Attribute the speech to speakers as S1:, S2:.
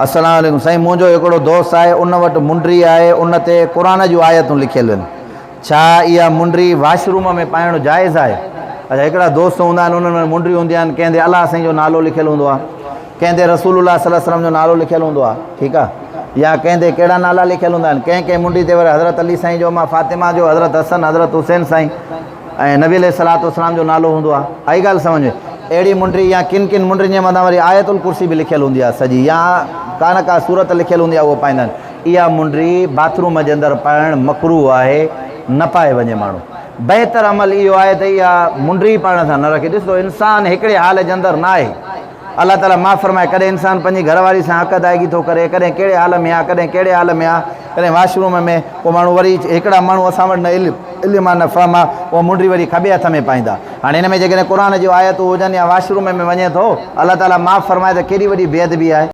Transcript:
S1: السلام عليڪم سائين منهنجو هڪڙو دوست آهي ان وٽ منڊري آهي ان تي قرآن جون آيتون لکيل آهن ڇا اها منڊري واش روم ۾ پائڻ جائز آهي اچا هڪڙا دوست هوندا آهن انهن وٽ منڊري هوندي آهن ڪنهن تي الله سائين جو نالو لکيل هوندو آهي ڪنهن تي رسول الله صلي الله وسلم جو نالو لکيل هوندو آهي ٺيڪ آهي يا ڪنهن تي ڪهڙا نالا لکيل هوندا آهن ڪنهن ڪنهن منڊي تي وري حضرت علي سائين جو ما فاطمه جو حضرت حسن حضرت حسين سائين ۽ نبي عليه الصلوة والسلام جو نالو هوندو آهي. آئي ڳالهه سمجهه ۾؟ اهڙي منڊري يا ڪن ڪن منڊرين جي مٿان وري آيت الڪرسي به لکيل هوندي آهي سڄي يا ڪا نه ڪا سورت لکيل هوندي آهي اهو پائيندا آهن. اها منڊري باٿ روم جي اندر پائڻ مڪروه آهي نه پائي وڃي ماڻهو. بهتر عمل اهو آهي ته اها منڊري پائڻ سان نه رکي. ڏسو انسان هڪڙي حال جي اندر نه آهي. الله تعاليٰ معاف فرمائي ڪڏهن انسان پنهنجي گهر واري سان حق ادائگي ٿو ڪري ڪڏهن ڪهڙي حال ۾ آ ڪڏهن ڪهڙي حال ۾ آ ڪڏهن واش روم ۾ پوء ماڻهو وري هڪڙا ماڻهو اسان وٽ نه علم علم آ نه فهم آ اها منڊي وري کٻي هٿ ۾ پائيندا هاڻي هن ۾ جيڪڏهن قرآن جون آيتون هجن يا واش روم ۾ وڃي ٿو الله تعاليٰ معاف فرمائي ته ڪيڏي وڏي بي ادبي آهي.